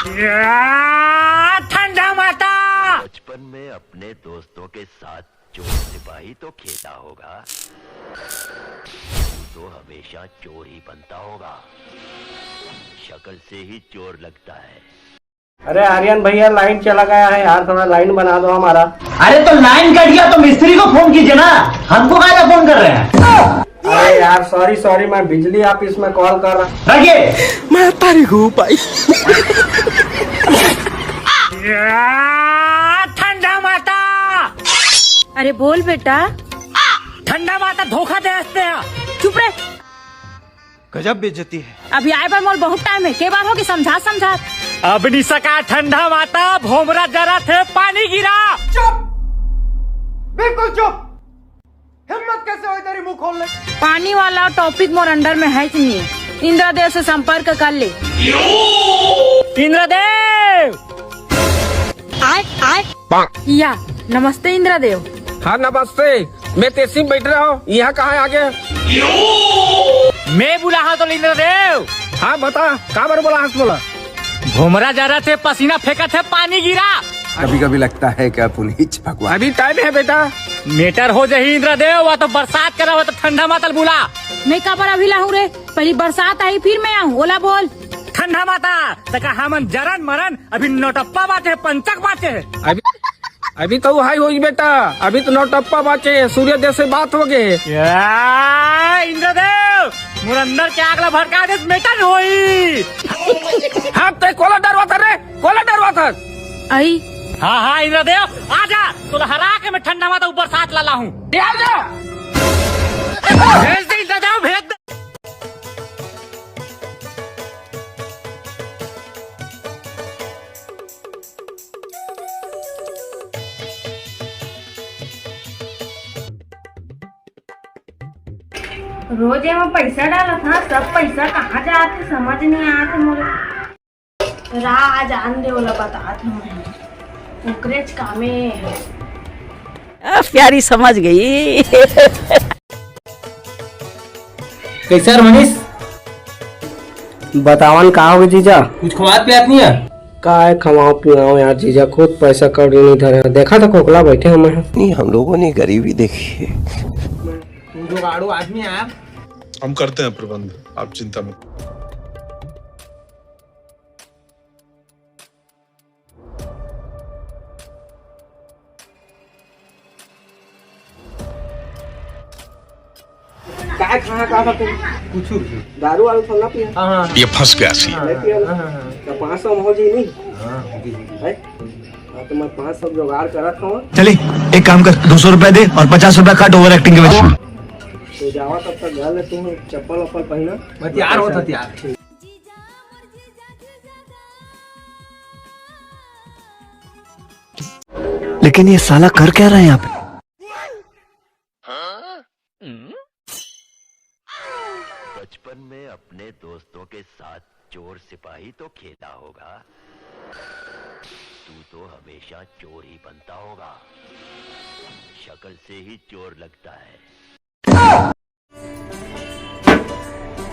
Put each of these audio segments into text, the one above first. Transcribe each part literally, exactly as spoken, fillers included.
या, ठंडा माता। बचपन में अपने दोस्तों के साथ चोर सिपाही तो खेला होगा, तू तो हमेशा चोर ही बनता होगा। शक्ल से ही चोर लगता है। अरे आर्यन भैया, लाइन चला गया है यार, थोड़ा लाइन बना दो हमारा। अरे तो लाइन कट गया तो मिस्त्री को फोन कीजिए ना, हमको काहे का फोन कर रहे हैं? अरे यार, सॉरी सॉरी, मैं बिजली ऑफिस में कॉल कर रहा। रखिए। मैं तारी हूँ भाई। या, ठंडा माता। अरे बोल बेटा। ठंडा माता धोखा दे हंसते हैं। चुप रहे। गजब बेइज्जती है। अभी आए बर मोर बहुत टाइम है, के बार होगे समझा समझा। अब निसका ठंडा माता, भोमरा जरा थे पानी गिरा। चुप, बिल्कुल चुप। हिम्मत कैसे होई तेरी मुंह खोलने? पानी वाला टॉपिक मोर अंडर में है कि नहीं? इंद्रदेव से संपर्क कर ले। इंद्रदेव। आय, आय। या, नमस्ते इंद्रदेव। हाँ नमस्ते, मैं तेसी में बैठ रहा हूँ, यहाँ कहाँ आ गया? मैं बुलाहा तो इंद्रदेव। हाँ बता, काबर बुलाहा बोला? भोमरा जरा थे, पसीना फेंका थे, पानी गिरा। कभी कभी लगता है क्या पुनीच भगवान। अभी टाइम है बेटा। मेटर हो जाही इंद्रदेव, वो तो बरसात करा, वो तो ठंडा माता ल बुला। मैं काबर अभी लाहूं रे, पहली बरसात आही फिर मैं आहूं, ओला बोल। ठंडा माता, तका हमन जरन मरन, अभी नौटप्पा बाचे हे, पंचक बाचे हे। अभी, अभी तो हाई होई बेटा, अभी तो नौटप्पा बाचे हे, सूर्यदेव से बात होगे। या, इंद्रदेव, मोर अंदर के आग ला भड़का देस, मेटर होई। हाँ, ते कोला डरवाथा रे, कोला डरवाथा। आई। हाँ, हाँ, इंद्रदेव, आजा, तोला हरा के मैं ठंडा माता ऊपर साथ ला लाहूं। ए, आजा। भेज दे इंद्रदेव, भेज दे। रोज एमा पैसा डालत हा, सब पैसा कहाँ जात हे, समझ नहीं आत हे मोला। रा, आज आन दे, ओला बतात हूँ मैं। ओकरेच कामे हे। आ, प्यारी समझ गई। कैसे यार मनीष? बतावन का होगे जीजा? कुछ खवात पियात नहीं है? काय खवाओ पियाओ यार जीजा, खुद पैसा कौड़ी नहीं धरे। देखा तो खोखला बैठे हूँ मैं। नहीं, हम लोगों ने गरीबी देखी है। तू जुगाड़ू आदमी यार। हम करते हैं प्रबंध, आप चिंता मत। काय खाना का था तुम? कुछ भी। दारू वारू तो ना पिया? हाँ, हाँ। ये फंस गया सी। नहीं पिया ना? हाँ, हाँ, हाँ। तो पाँच सौ में हो जी नहीं? हाँ, जी, जी, जी। है? हाँ, तो मैं पाँच सौ जुगाड़ करत हूँ। चले, एक काम कर, दो सौ रुपया दे और पचास रुपया काट ओवर एक्टिंग के वजह से। तो जावा तब तक घर ले, तुम चप्पल वप्पल पहना। मैं तैयार होता, तैयार। लेकिन ये साला कर क्या रहा है यहाँ पे? बचपन में अपने दोस्तों के साथ चोर सिपाही तो खेला होगा, तू तो हमेशा चोर ही बनता होगा, शक्ल से ही चोर लगता है।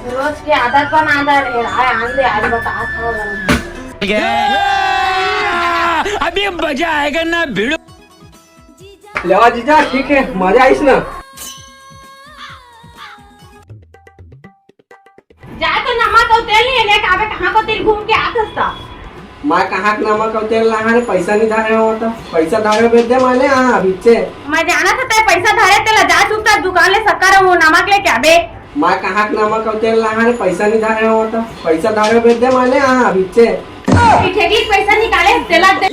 रोज के आदत बना दे रे, आय आन दे, आज बता था। अभी मजा आएगा ना भिड़ो। लेवा जीजा, ठीक है, मजा आइस ना। जा तो नमक अउ तेल नहीं लेके आवे, कहाँ को तेल घूम के आत हस त? मैं कहाँ के नमक अउ तेल लाहा रे, पैसा नहीं धरे हो त। पैसा धरे बेच दे, मैं ले आहा अभी से। मैं जाना था ते पैसा धरे, तेला जा चुपचाप दुकान ले शक्कर अउ नमक लेके आबे। मैं कहाँ के नमक अउ तेल लाहा रे, पैसा नहीं धरे हो त। पैसा धरे बेच दे, मैं ले आहा अभी से। ई ठेकली पैसा निकाले, तेला दे।